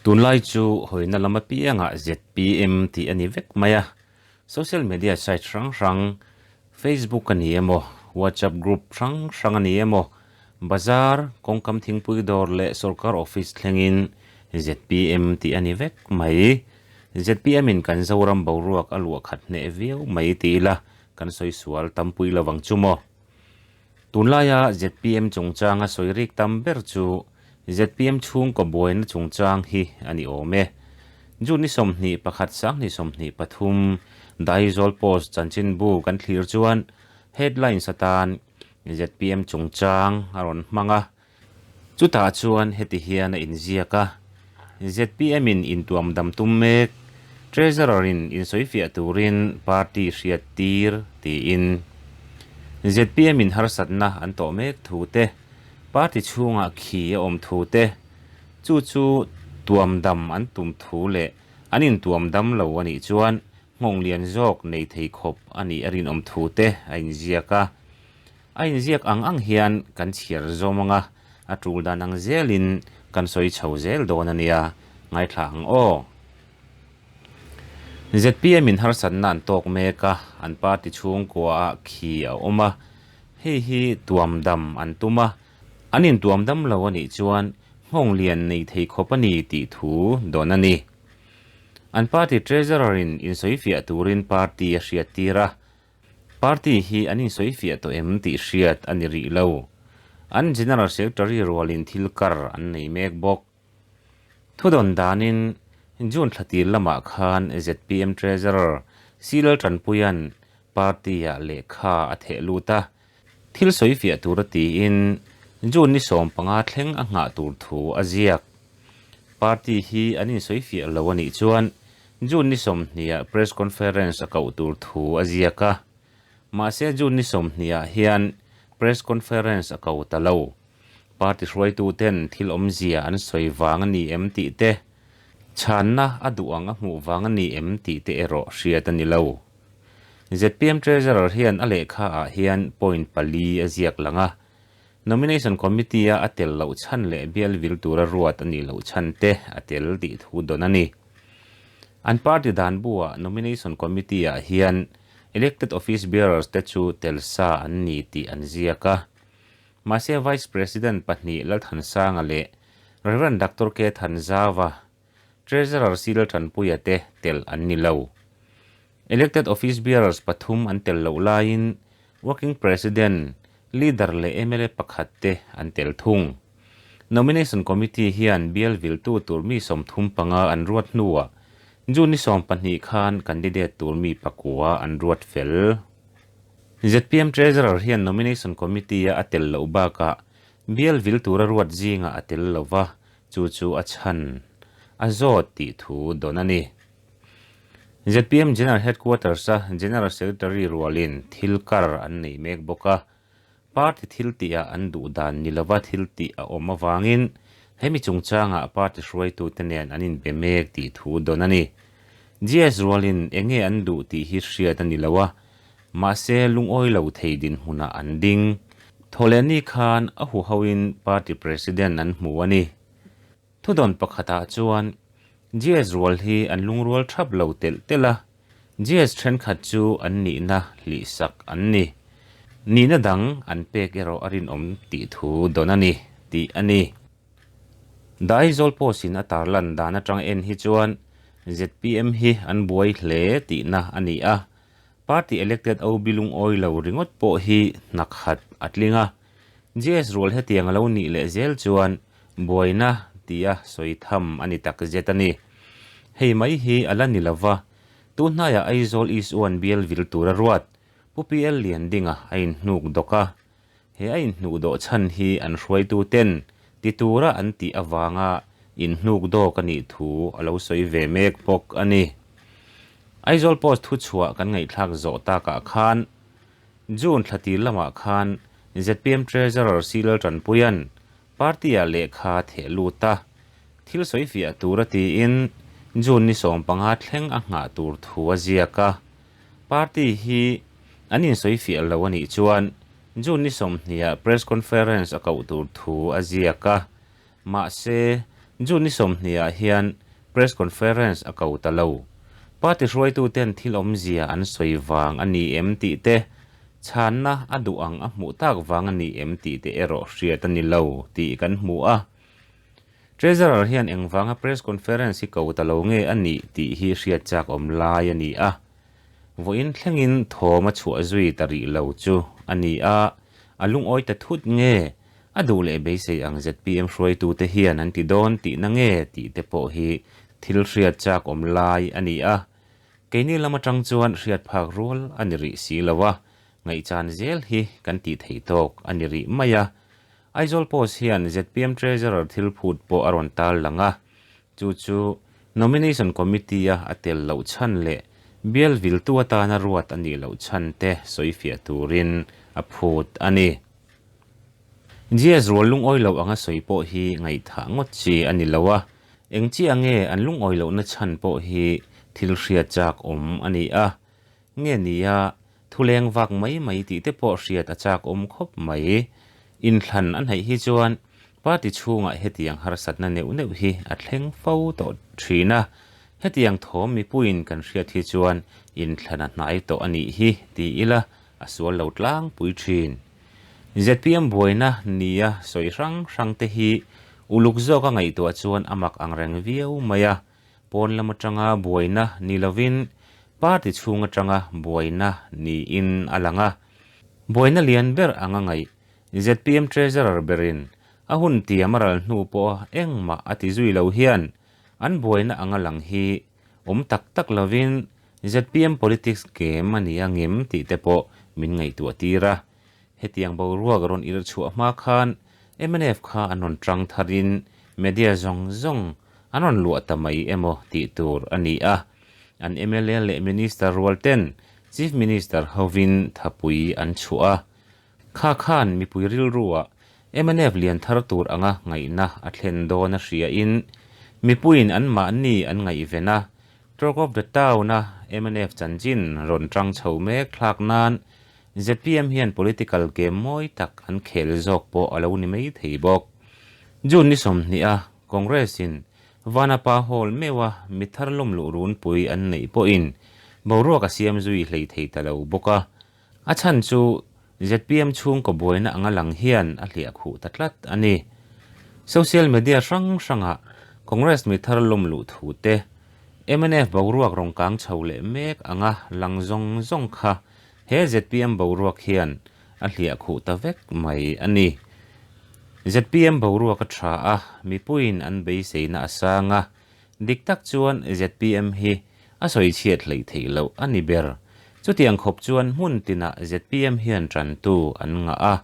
Tunlai chu hawina lam apiangah zpm tih a ni vek mai a, social media site hrang hrang, Facebook a ni emaw, WhatsApp group hrang hrang a ni emaw, bazar, kawngkam thingpui dawr leh sorkar office thlengin zpm tih a ni vek mai. Zpm in kan Zoram boruak a luah khat hneh viau mai ti ila kan sawi sual tampui lovang chu maw? Tunlaia zpm chungchanga sawi rik tam ber chu zpm chhungkaw buaina chungchang hi a ni awm e. June ni 21 2023 Daizawl Post chanchinbu kan thlir chuan headlines atan zpm chungchang a rawn hmang a. Chutah chuan heti hian a inziak a, ZPM-in intuam dam tum mek, Treasurer-in insawifiah turin party hriat tir tiin. ZPM-in harsatna an tawh mek thu te, party chhungah khi a awm thu te, chu chu tuam dam an tum thu leh an intuam dam lo a nih chuan nghawng lian zawk nei thei khawp a nih a rinawm thu te a inziak a. A inziak ang ang hian kan chhiar zawm ang a, a tul dan ang zelin kan sawi chho zel dawn a nia, ngaithla ang aw. Zpm in harsatna an tawk mek a, an party chhungkua ah khi a awm a, hei hi tuam dam an tum a, an intuam dam lo a nih chuan nghawng lian nei thei khawp a ni tih thu dawn a ni. An party treasurer in insawifiah turin party a hriattir a, Party hi an insawifiah tawh em tih hriat a ni rih lo. An General Secretary rualin thil kar an nei mek bawk. Thudawn danin June thla tir lamah khan zpm Treasurer Silal Tanpuia'n party-ah lehkha a theh lut a, thil sawifiah tura tiin June ni 15 thleng a nghah tur thu a ziak. Party hi an insawifiah lo a nih chuan June ni 20 ah press conference a koh tur thu a ziak a, mahse June ni 20 ah hian press conference a ko ta lo. Party hruaituten thil awmzia an sawi vang a ni em tih te, chhanna a duh ang a hmuh vang a ni em tih te erawh hriat a ni lo. Zpm Treasurer hian a lehkha ah hian point pali a ziak lang a, Nomination Committee a a tel loh chhan leh bial vil tura ruat a nih loh chhan te a tel tih thu dawn a ni. An party dan buah Nomination Committee ah hian Elected Office Bearers te chu tel sa an ni tih an ziak a. Mahse Vice President pahnih Lalthansanga leh Rev. Doctor K. Thanzava, Treasurer Cyril Tanpuia te tel an ni lo. Elected Office Bearers pathum an tel loh laiin Working President, Leader leh mla pakhat te an tel thung. Nomination Committee hian bial viltu tur mi 35 an ruat hnuah June ni 12 khan candidate tur mi pakua an ruat fel. Zpm Treasurer hian Nomination Committee-a a tel loh bakah bial vil tura ruat zingah a tel lo va, chu chu a chhan a zawt tih thu dawn a ni. Zpm General Headquarters-a General Secretary rualin thil kar an nei mek bawk a, party thil tihah an duh dan ni lova thil tih a awm avangin hemi chungchangah party hruaitute nen an inbe mek tih thu dawn a ni. GS rualin enge an duh tih hi hriat a ni lo a, mahse lungawi lo thei dinhmunah an ding. Thawhlehni khan a huhoin party president an hmu a ni. Thudawn pakhatah chuan GS rual hi an lungrual thap lo telh telh a, GS thenkhat chu an nihna hlihsak an ni. Nihna dang an pek erawh a rinawm tih thu dawn a ni, tih a ni. The Aizawl Post-in a tarlan dan atang en hi chuan zpm hi an buai hle tihna a ni a, party elected OB lungawi lo ringawt pawh hi hnakhat a tling a, GS rual hetiang a lo nih leh zel chuan Buaina tia sawi tham a ni tak zet a ni. Hei mai hi a la ni lo va, tunhnaiah Aizawl East One bial vil tura ruat Pu PL Liandinga a inhnuk dawk a. He a inhnuh dawh chhan hi an hruaituten ti tura an tih avanga inhnuk dawk a nih thu a lo sawi ve mek bawk a ni. Aizawl Post thuchhuah kan ngaihthlak zawh takah khan June thla tir lamah khan zpm Treasurer Cyril Tanpuia'n Party-ah lehkha theh lut a, thil sawi fiah tura tiin June ni 15 thleng a nghah tur thu a ziak a. Party hi an insawi fiah lo a nih chuan June ni 20 ah press conference a koh tur thu a ziak a. Mahse, June ni 20 ah hian press conference a ko ta lo. Party hruaituten thil awmzia an sawi vang a ni em tih te, chhanna a duh ang a hmuh tak vang a ni em tih te erawh hriat a ni lo tih kan hmu a. Treasurer hian engvanga press conference hi ko ta lo nge a nih tih hi hriat chak awm lai a ni a. Vawiin thlengin thawm a chhuah zui ta rih lo chu a ni a, a lungawi ta thut nge a duh leh beisei ang zpm hruaitute hian an ti dawn tihna nge tih te pawh hi thil hriat chak awm lai a ni a. Keini lam atang chuan hriat phak rual a ni rih si lo a, ngaihchan zel hi kan tih theih tawk a ni rih mai a. Aizawl Post hian zpm Treasurer thil phut pawh a rawn tar lang a, chu chu Nomination Committee-a a tel loh chhan leh bial viltu atana ruat a nih loh chhan te sawifiah turin a phut a ni. GS rual lungawi loh anga sawi pawh hi ngaihthah ngawt chi a ni lo a, eng chiah nge an lungawi lohna chhan pawh hi thil hriat chak awm a ni a, Nge nia, thuleng vak mai mai tih te pawh hriat a chak awm khawp mai. Inthlan a hnaih hi chuan party chhungah hetiang harsatna neuh neuh hi a thleng fo tawh thin a, hetiang thawm mipuiin kan hriat hi chuan inthlan a hnai tawh a nih hi ti ila a sual lo tlangpui thin. Zpm buaina nia sawi hrang hrang te hi uluk zawka ngaihtuah chuan a mak angreng viau mai a, Pawn lam atanga buaina ni lovin party chhung atanga buaina niin a lang a. Buaina lian ber anga ngaih zpm Treasurer berin a hun tiam a ral hnu pawha engmah a ti zui lo hian an buaina anga lang hi awm tak tak lovin zpm politics game a ni a ngem tih te pawh min ngaihtuah tir a. Hetiang boruak rawn irh chhuah hma khan mnf kha an rawn tang tharin media zawng zawng an rawn luah ta mai emaw tih tur a ni a. An mla leh Minister rual ten Chief Minister hovin thapui an chhuah a. Kha khan mipui rilruah mnf lian thar tur anga ngaihna a thlen dawn a hriain mipuiin anmahni an ngaihven a, Talk of the Town-a mnf chanchin rawn tang chho mek thlak nan Zpm hian political game mawi tak an khel zawk pawh a lo ni mai thei bawk. June ni 20 a Congress in Vanapa Hall meuha mi thar lawm luh runpui an neih pawhin boruak a siam zui hlei thei ta lo bawk a. A chhan chu zpm chhungkaw buaina anga lang hian a hliah khuh ta tlat a ni. Social media hrang hrangah Congress mi thar lawm luh thu te, mnf boruak rawn kang chho leh mek anga lang zawng zawng kha He zpm boruak hian a hliah khuh ta vek mai a ni. Zpm boruak a tha a, mipuiin an beiseina a sang a, dik tak chuan zpm hi a sawi chhiat hleih theih loh a ni ber. Chutiang khawp chuan hmun tinah zpm hian tantu an ngah a.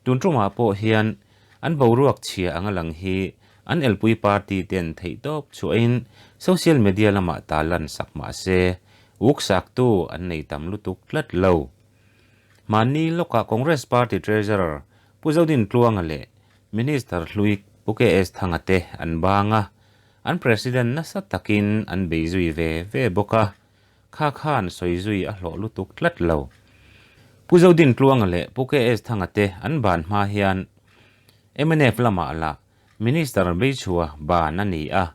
Tun tumah pawh hian an boruak chhia anga lang hi an elpui party ten theihtawp chhuahin social media lamah tarlan sak mah se, Uk saktu an nei tam lutuk tlat lo. Mahni lawkah Congress Party Treasurer Pu Zodin Tluanga leh Minister hlui Pu KS Thanga te an bang a, an President nasa takin an bei zui ve ve bawk a, kha khan sawi zui a hlawh lutuk tlat lo. Pu Zodin Tluanga leh Pu KS Thanga te an ban hma hian mnf lamah lah Minister Beichhua ban a ni a,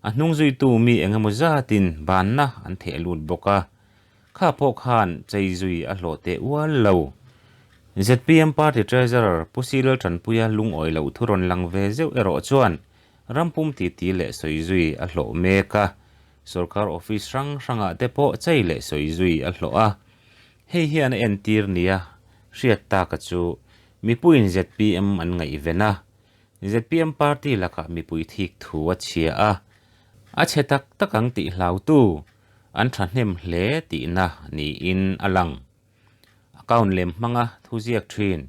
A hnung zuitu mi eng emaw zatin banna an theh lut bawk a, kha pawh khan chei zui a hlawh teh ual lo. Zpm Party Treasurer Pu Silal Tanpuia lungawi loh thu rawn lang ve zeuh erawh chuan rampum titi leh sawi zui a hlawh mek a, sorkar office hrang hrangah te pawh chei leh sawi zui a hlawh a. Hei hian a entir nia hriat taka chu mipuiin zpm an ngaihven a, Zpm party lakah mipui thik thu a chhia a, a chhe tak tak ang tih hlautu an thahnem hle tihna niin a lang. Account lem hmanga thu ziak thin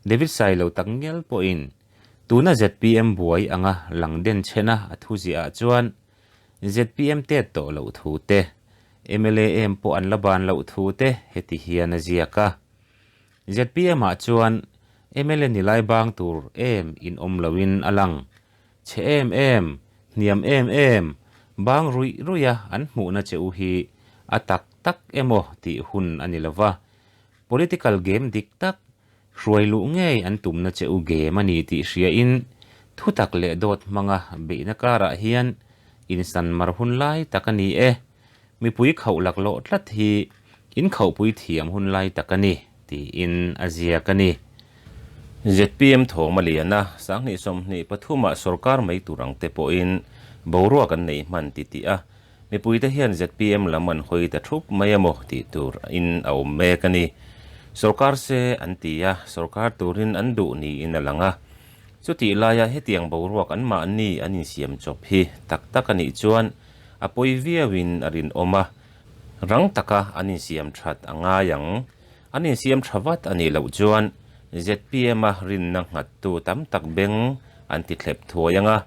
David Sailo tak ngial pawhin tuna zpm buai anga lang den chhena a thu ziahah chuan zpm tet tawh loh thu te, mla em pawh an la ban loh thu te heti hian a ziak a. Zpm ah chuan mla ni lai bang tur em in awm loin a lang. Chhe em em, hniam em em, bang ruih ruih a an hmuhna che u hi a tak tak emaw tih hun a ni lova. Political game dik tak, hruai luh ngei an tumna che u game a ni tih hriain Thutak leh dawt hmanga beihna karah hian insan mar hun lai tak a ni e. Mipui khauh laklawh tlat hi inkhauhpui thiam hun lai tak a ni, tiin a ziak a ni. ZPM thawm a lian a, 2023 ah sorkar mai tur ang te pawhin boruak an nei hman ti tih a, mipuite hian ZPM lam an hawi ta thup mai emaw tih tur in a awm mek a ni. Sorkar se an ti a, sorkar turin an duh niin a lang a. Chutih laia hetiang boruak anmahni an insiam chawp hi tak tak a nih chuan a pawi viauin a rinawm a, rang taka an insiam that a ngai ang. An insiam tha vat a nih loh chuan ZPM-a rinna nghattu tam tak beng an ti thlep thuai ang a,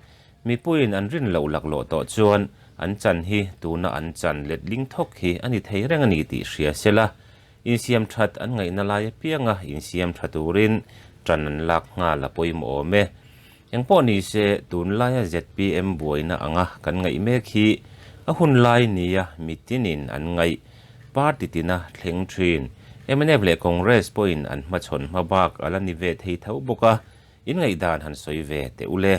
mipuiin an rin loh laklawh tawh chuan an chan hi tuna an chan letling thawk hi a ni thei reng a ni tih hria sela, insiam that an ngaihna lai apianga insiam tha turin tan an lak nghal a pawimawh awm e. Engpawh ni se, tunlaia zpm buaina anga kan ngaih mek hi a hun lai nia mitinin an ngaih party tina thleng thin. Mnf leh Congress pawhin an hmachhawn hma bak a la ni ve thei tho bawk a, in ngaihdan han sawi ve teh u le.